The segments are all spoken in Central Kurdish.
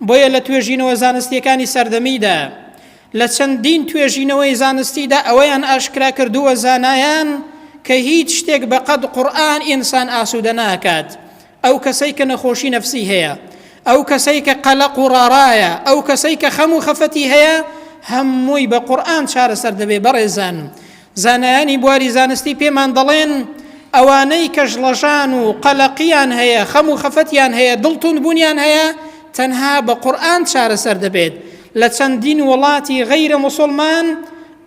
بۆیە لە توێژینەوە زانستیەکانی سەردەمیدا لە چەندین توێژینەوەی زانستیدا ئەوەیان ئاشکرا کردووە زانایان کە هیچ شتێک بەقەد قورئان ئینسان ئاسوودە ناکات. ئەو کەسەی کە نەخۆشی نەفسی هەیە، ئەو کەسەی کە قەلەق و ڕاڕایە، ئەو کەسەی کە خەم و خەفەتی هەیە، هەمووی بە قورئان چارەسەر دەبێ بەڕێزان. زانایانی بواری زانستی پێمان دەڵێن ئەوانەی کە شڵەژان و قەلەقیان هەیە، خەم و خەفەتیان هەیە، دڵ توندبوونیان هەیە، تەنها بە قورئان چارەسەر دەبێت. لە چەندین وڵاتی غەیرە موسوڵمان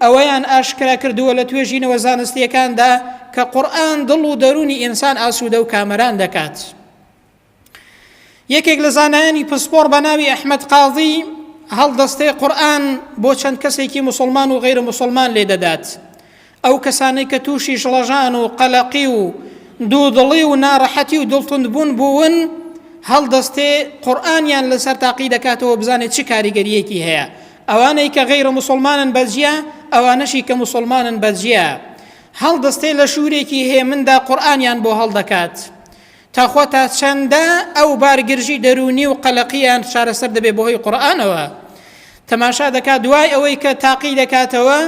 ئەوەیان ئاشکرا کردووە لە توێژینەوە زانستییەکاندا کە قورئان دڵ و دەروونی ئینسان ئاسوودە و کامەران دەکات. یەکێک لە زانایانی پسپۆڕ بە ناوی ئەحمەد قازی هەڵدەستێ قورئان بۆ چەند کەسێکی موسڵمان و غەیرە موسڵمان لێ دەدات. ئەو کەسانەی کە تووشی شڵەژان و قەلەقی و دوودڵی و ناڕەحەتی و دڵتوندبوون بوون، هەڵدەستێ قورئانیان لەسەر تاقی دەکاتەوە بزانێت چ کاریگەرییەکی هەیە. ئەوانەی کە غەیرە موسڵمانن بە جیا، ئەوانەشی کە موسڵمانن بە جیا. هەڵدەستێ لە ژوورێکی هێمندا قورئانیان بۆ هەڵدەکات. تاخوا تا چەندە ئەو بارگرژی دەروونی و قەلەقییان چارەسەر دەبێت بەهۆی قورئانەوە. تەماشا دەکات دوای ئەوەی کە تاقی دەکاتەوە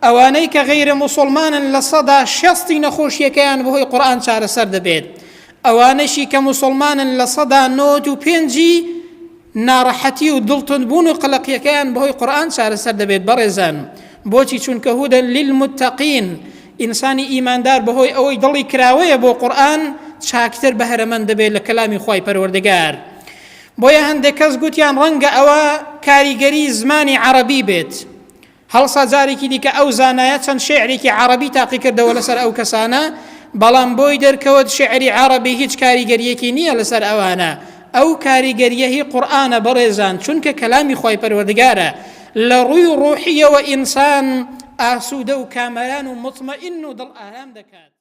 ئەوانەی کە غەیرە موسڵمانن 60% نەخۆشیەکەیان بەهۆی قورئان چارەسەر دەبێت ئەوانەشی کە موسڵمانن 95% ناڕەحەتی و دڵتوندبوون و قەلەقیەکەیان بەهۆی قورئان چارەسەر دەبێت بەڕێزان بۆچی چونکە هودە للمتقین ئینسانی ئیماندار بەهۆی ئەوەی دڵی کراوەیە بۆ قورئان چاکتر بەهرەمەند دەبێت لە کەلامی خوای پەروەردگار بۆیە هەندێک کەس گوتیان ڕەنگە ئەوە کاریگەری زمانی عەڕەبی بێت هەڵسا جارێکی دیکە ئەو زانایە چەند شێعرێکی عەڕەبی تاقیکردەوە لەسەر ئەو کەسانە بەڵام بۆی دەرکەوت شێعری عەڕەبی هیچ کاریگەریەکی نییە لەسەر ئەوانە ئەو کاریگەریە هی قورئانە بەڕێزان چونکە کەلامی خوای پەروەردگارە لە ڕووی ڕوحیەوە ئینسان ئاسوودە و کامەران و مطمئن و دڵ ئارام دەکات.